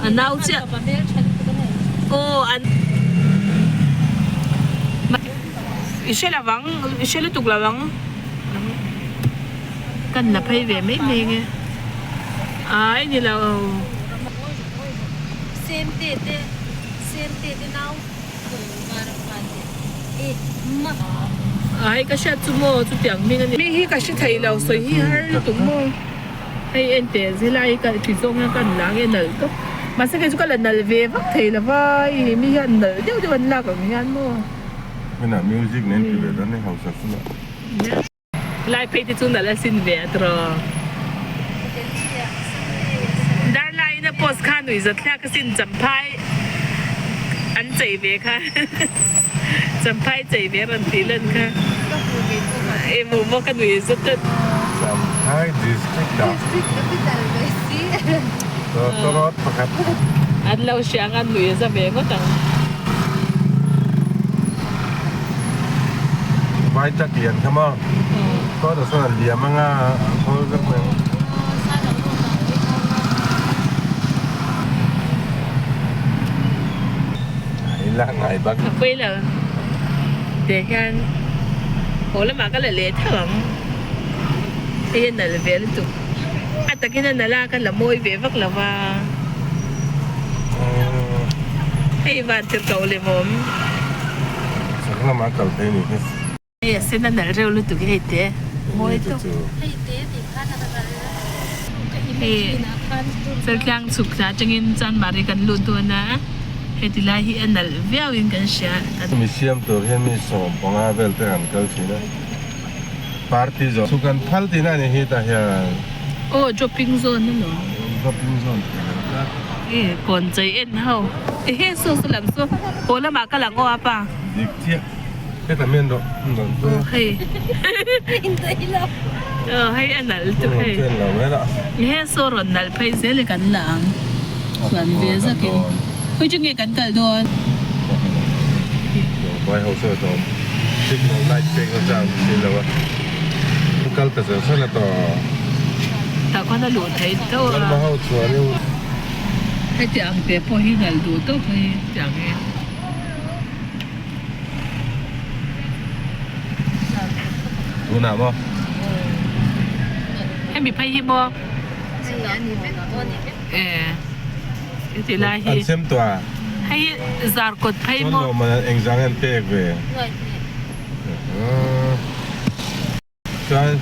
A nau chiah aw an I hre lo vang i hre lutuk lo vang kan la phei ve mai mai nge ai ni lo. Ai ka hriat chu maw chutiang hming a ni. Mi hi ka hre thei lo sawi hi har lutuk maw. Hei en teh zilai ka ti zawng hian ka la nge nalh tawp mahse kei chu ka la nalh ve vak thei lo va i mi hian nalh deuh deuh an lak ang hian maw. Hmunah music nen ti ve dawn e hausa chungah. Lai phei te chu nalh a sin ve a tiraw. Darlai in a post kha nuih zawt thlak a sin champhai an chei ve kha champhai chei ve a rawn tih lan kha i hmuh maw ka nuih zawt tlat. Champhai district ah tawtawrawt pakhat. An lo hria ang a nuih a za ve ngawt ang. Vai tak lian kha maw? Kawt ah sawn an liam anga an thawl vek mai ang. Ai la ngai bak. A pawi lo. Teh hian haw lamah ka la leh theuh ang. Hei a nalh ve lutuk. A takin a nalh a, ka la mawi ve vak lo va. Hei van tir ko lem awm. Chak lamah kal phei ni hi. Hei a sen a nalh reuh lutuk hi hei te mawi tawp. Hei Chaltlang chhuk thla atangin Chanmari kan lut dawn a, heti lai hi a nalh viau in kan hria. Mi siam tur hian mi 15 vel te han kal thin a, party zawh chu kan phal tihna a ni hi tah hian. Aw dropping zone a lawm. Dropping zone tih kan tlat. E kawn chei en ho. Ehe saw saw lam saw haw lamah ka lang aw apa. Dik chiah. Heta mi an rawh an rawn chu. Aw hei. Aw hei a nalh chu hei. He saw rawn nalh phei zel e kan la ang. Chuan ve zakin. Khawi chu nge kan kal dawn? Vai ho sawi tawh signal light pek na chang si lo a. Kal ta zel zel a tawh. Tah khuan a luh theih tho a. Lalma ho chuan i. Heti ang te pawh hi nalh duh tawp hei tiang hi. Tunah maw? Hemi phei hi maw? E heti lai hi. An sem tawh a. Hei hi zar kawt phei maw? Chuan lawm an engzang an pek ve. Chuan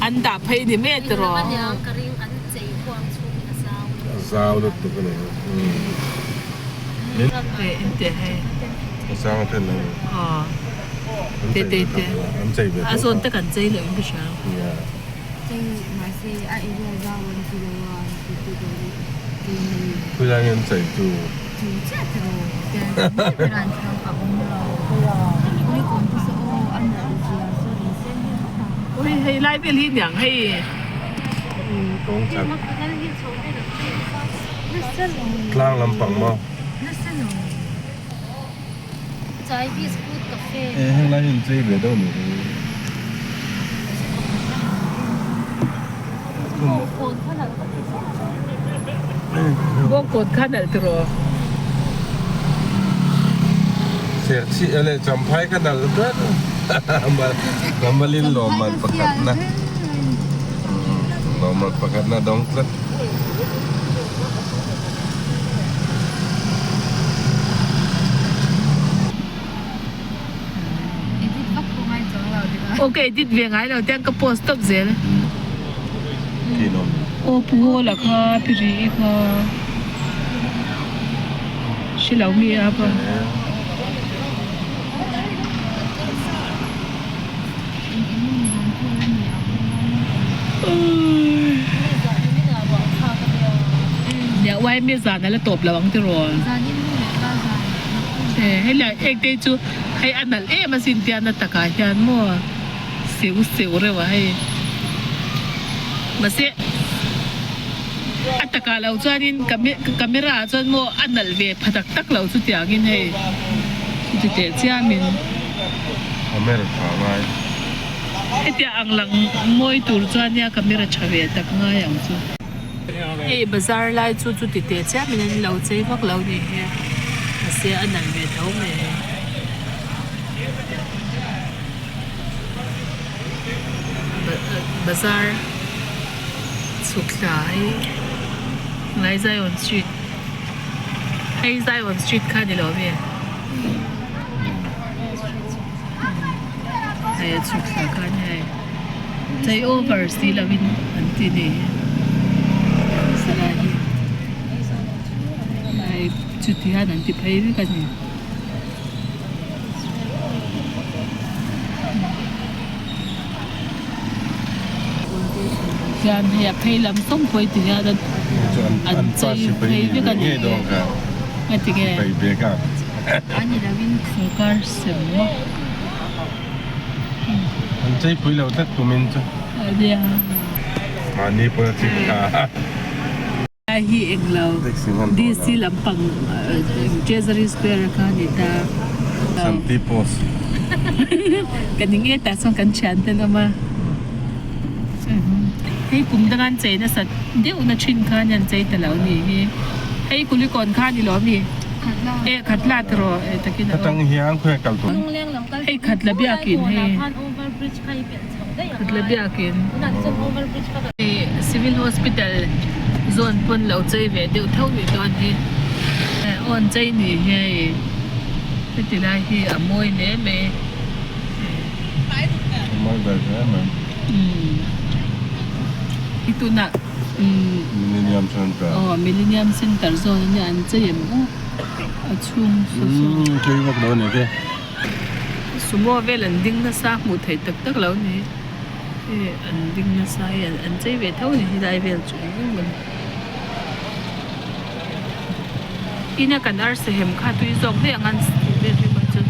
An dah phei ni mai tiraw? A zau lutuk a ni. Hei engtia hei. A zang a then lo. Aw. Te te te. An chei ve A zawn tak an chei lo in ka hria. Khawilai nge an chei chu? Ui hei lai vel hi niang hei. Kawng chak. Tlang lampang maw? E heng lai hi an chei ve deuh ni hi. Bawngkawn kha nalh tiraw? Serchhih a leh Champhai kha nalh ber. Ramalin lawmman pakhatna lawmman pakhatna dawng tlat. Aw ka edit ve ngai lo tiang ka post tawp zel. Aw pu Hawla kha pi ri i kha hre lo mi a pa. Nia uai mi zan a la tawp lo ang tiraw? Hei la ek te chu hei a nalh em asin tia na takah hian maw seu seu reuh a hei mahse. A takah lo chuanin camera ah chuan maw a nalh ve pha tak tak lo chutiangin hei chuti teh chiamin. Camera tha ngai. Hetia ang lang mawi tur chuan nia camera tha ve tak ngai ang chu. Hei bazar lai chu chuti teh chiamin an lo chei vak lo ni hi mahse a nalh ve tho mai hei. Bazar chhuk thla hi ngai Zion street hei Zion street kha ni lo ami hei a chhuk thla kha nia hei chei over si lo in an ti ni hi hei chuti hian an ti phei vek a ni. Hian hei a phei lam sawm pawh ti hian an chei phei vek a ni nge tinge sawrkar sem maw an chei pui lo tlat tumin chu nia mahni pawn a chim kha. Lai hi englo DC lampang Treasury Square kha a ni ta. Santi post. Ka ning e tah chuan kan thian te an awm a. Hei kum danga an chei nasat deuh na thin kha an chei ta lo ni hi. Hei Kulikawn kha a ni lo mi? E khat la tiraw e takin a awm. Atang hian khawi kal tur. Hei khat la biakin hei. Khat la biakin. Hei civil hospital zawn pawn lo chei ve deuh tho nih dawn hi aw an chei ni hi hei heti lai hi a mawi hle mai A mawi ber hle mai umm hi tunah umm Millennium Center aw Millennium Center zawn ania an chei em aw a chhung saw saw umm chei vak lo a ni te. Sumo vel an ding nasa hmuh theih tak tak lo ni. Hei an ding nasa hi an chei ve tho a ni helai vel chu eng eng maw ni. Ina kan arsa hem kha tui zawk daih ang a an tih vel hi pawh chuan.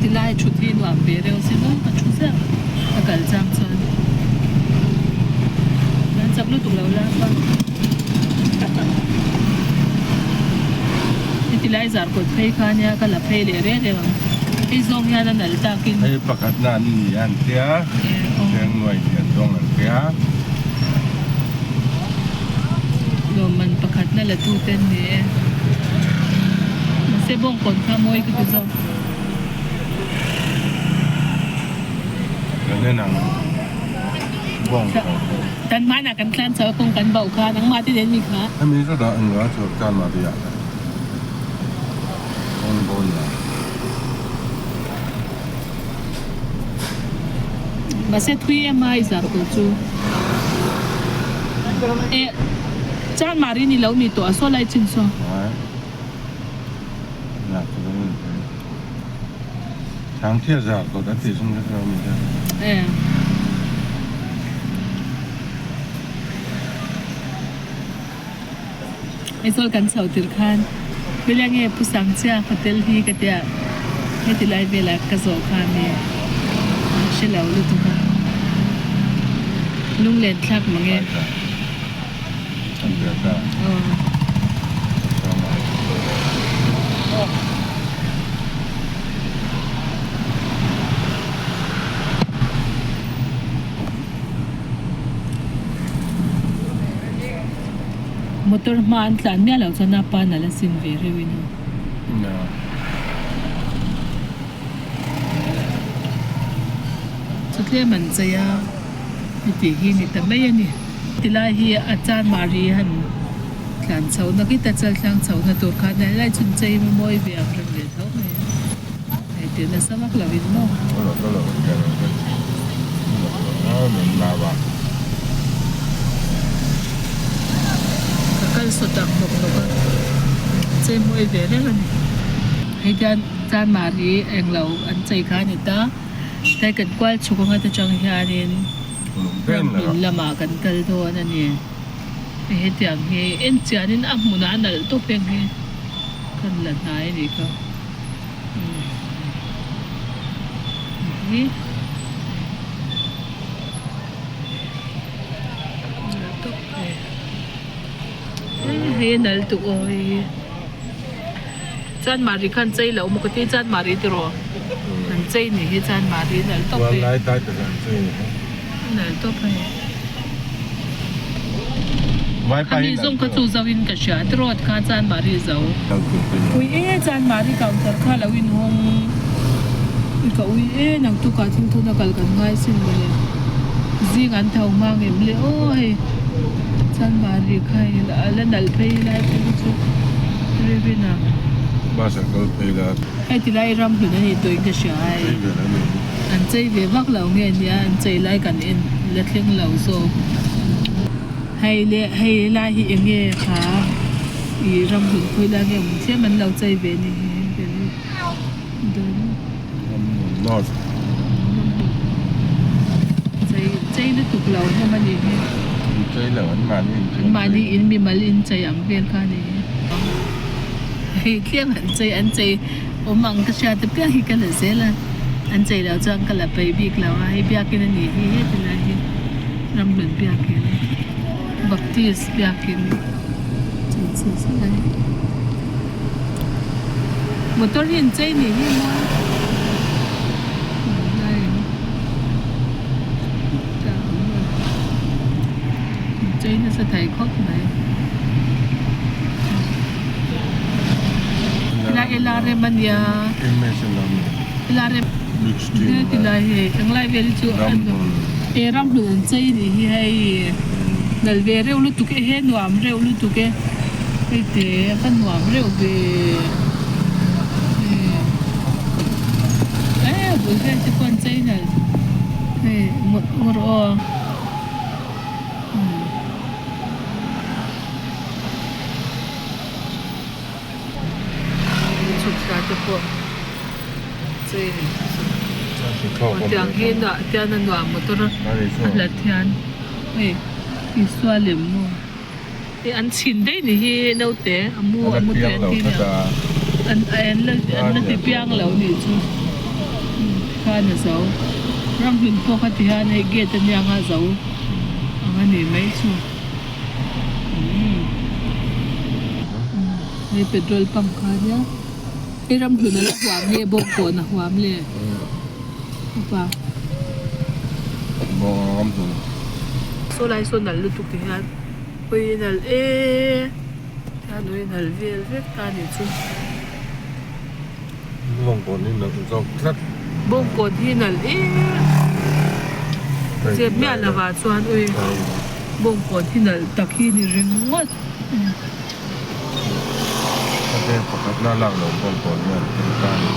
Tilai thut hi nuam ve reuh se maw ka thu ziah a kal chang chuan an chak lutuk lo la chuan heti lai zar kawt phei kha nia ka la phei leh reng reng ang hei zawng hian a nalh takin hei pakhat na an ni an tia chengnuai hian zawng an tia. Lawmman pakhat na la tu te an ni e. Mahse bawngkawn kha mawi ka ti zawk. Kan en ang bawngkawn. Kan hmanah kan tlan chho a kawng kan bauh kha nangmah te nen mi kha. Hemi chu dah englo a chhuak tan mah tih ah kawn bawn la. Mahse thui em a i zar tur chu e chan mari ni lo mi tawh a saw lai chin saw. E. Aizawl kan chho tir khan Hmela nge Pu Sangchia hotel hi ka tia heti lai velah ka zawh kha mi a hre lo lutuk a lunglen thlak mang e. Motor hma an tlan miah loh chuan a pa nalh a sin ve reuh in aw. Chu tlem an chei a heti hi ni ta mai a ni. Tilai hi a chan mari han tlan chho na khita chal tlang chho na tur khan helai chu an chei mawi ve ang reng leh tho mai a. Hei tih nasa vak lo in maw. Ka kal sawt ang hnawk hnawk a, chei mawi ve reng a ni. Hei hian Chanmari englo an chei kha a ni ta, tlai kan kual chhuk anga te chang hianin ramhlun lamah kan kal dawn a ni. Hetiang hi en chianin a hmunah a nalh tawp em hi kan la hnai a nih kha hi nalh tawp e hei a nalh tuk aw hei hi Chanmari khan chei loh maw ka ti Chanmari tiraw an chei nih hi Chanmari nalh tawp e nalh tawp hei. Ani zawng kha chu zo in ka hria tiraw kha Chanmari zo. Ui e Chanmari counter kha lo in hawng i ka ui e nang tu ka thil thun a kal kan ngai sin mawle zing an tho hma ngem le aw hei Chanmari kha hei a la nalh phei lai phei hi chu Revin a. Bus a kal phei la. Hei ti lai ram hlun a ni tawh in ka hria ai. An chei ve vak lo nge nia an chei lai kan en la thleng lo zawk. Hei leh hei lai hi eng nge kha ih ram hlun khawi lai nge awm tlem an lo chei ve ni hi hei dawr North chei chei lutuk lo hlawm a nih hi. An chei lo an mahni in an mahni in mimal in chei ang vel kha a ni hi. Hei tlem an chei an chei. Awm ang ka hriat apiang hi ka la zel a, an chei loh chuan ka la peih bik lo a, hei biakin a nih hi heti lai hi Ramhlun biakin Baptist biakin chei chhe zet a ni. Motor hi an chei nih hi mawi an chei nasa thei khawp mai. Tilai ela rem a nia. Ela rem he tilai hei englai vel hi chu he ram hlun an chei nih hi hei nal ve reuh lutuk e he nuam reuh lutuk e hei te a nuam reuh ve e a bul vel te pawh an chei nalh hei ngawr aw. Chhuk thla te pawh chei a ni chu tiang hi tian a nuam motor a hlat hian hei Isua lem maw hei an chhin daih ni hi naute a mu a mu teh an ti nia an an la ti piang lo nih chu khan a zo ramhlun pawh kha ti hian hei gate ania nga zo ang a ni mai chu. Hei petrol pump kha nia hei ramhlun a la huam nge bawngkawn a huam le upa saw lai saw nalh lutuk ti hian ui nalh e tihian ui nalh vel vek ta nih chu. Bawngkawn hi nalh zawk tlat. Bawngkawn hi nalh em zep miah lovah chuan ui bawngkawn hi nalh tak hi ni ringawt. Khawvel pakhatna lak loh bawngkawn hian tel ta a ni.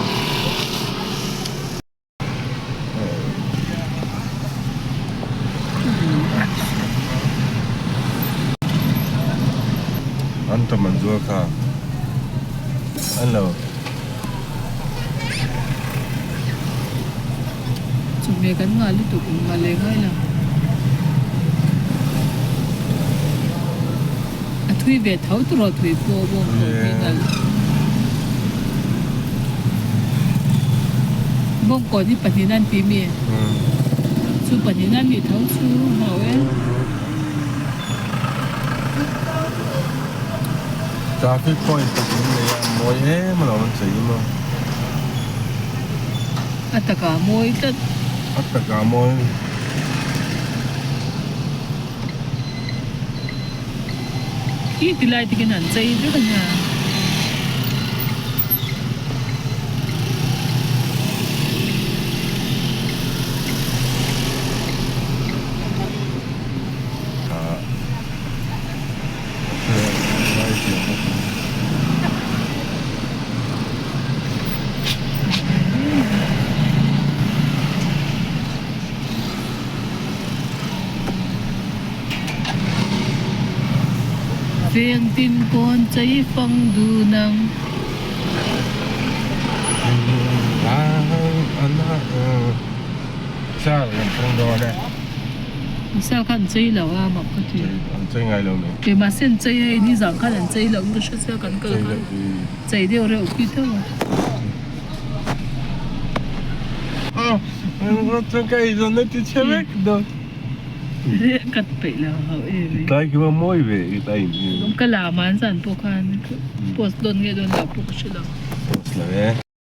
An tam an zuar kha an lo. Chawhmeh kan ngah lutuk in ngah leh ngai lo. A thui ve tho tawh thui pawh bawng tawh hi nalh. Bawngkawn hi pahnih an ti mi? Chu pahnih an nih tho chu hau e. Traffic point pahnih nei a mawi em alawm an chei em a. A takah mawi tlat. A takah mawi. Khi ti lai te khian an chei vek a nia. Veng tin kawn chei fang dun ang. Missile kha an chei lo a mak ka ti. An chei ngai lo mai. Keimah sen chei hei ni zang khan an chei loh in ka hre sia kan kal khan chei deuh reuh khi tho a. Chuan ka eizawn na ti chhe vek dawn. Ka peih lo ho em e. Tlai khi va mawi ve i tlai in hi. Ka lam an zan pawh khan post dawn nge dawn lo pawh ka hre lo. Post lo e.